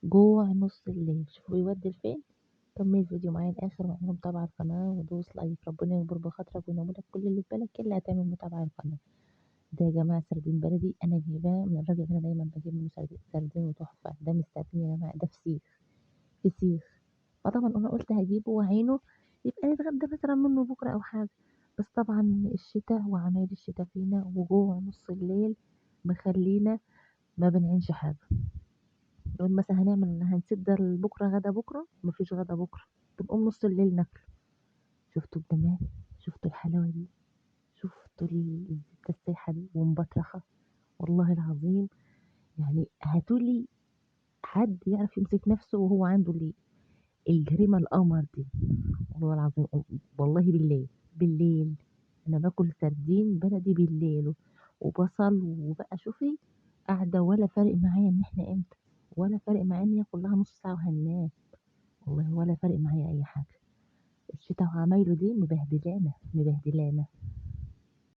جوع نص الليل، شوفوا بيودي لفين. كمل الفيديو معايا للآخر واعمل متابعة القناة ودوس like، ربنا يكبر بخاطرك وينولك كل اللي في بالك اللي هتعمل متابعة للقناة. ده يا جماعة سردين بلدي أنا جايباه من الراجل اللي أنا دايما بجيب منه سردين وتحفة. ده مش سردين يا جماعة، ده فسيخ فسيخ. فطبعا أنا قلت هجيبه وأعينه يبقى نتغدى مثلا منه بكرة أو حاجة، بس طبعا الشتاء وعمايل الشتاء فينا وجوع نص الليل مخلينا ما بنعينش حاجة. نقول مثلا هنسد ده بكرة غدا، بكرة مفيش غدا، بكرة بنقوم نص الليل ناكله. شفتوا الجمال؟ شفتوا الحلاوة دي؟ شفتوا الزبدة السايحة دي ومبطرخة؟ والله العظيم يعني هاتولي حد يعرف يمسك نفسه وهو عنده ليه الجريمة القمر دي. والله العظيم والله بالليل بالليل انا باكل سردين بلدي بالليل وبصل وبقى شوفي قاعدة، ولا فارق معايا ان احنا امتى، ولا فارق معايا ان هي كلها نص ساعة وهننام، والله ولا فارق معايا اي حاجة. الشتا وعمايله دي مبهدلانا مبهدلانا.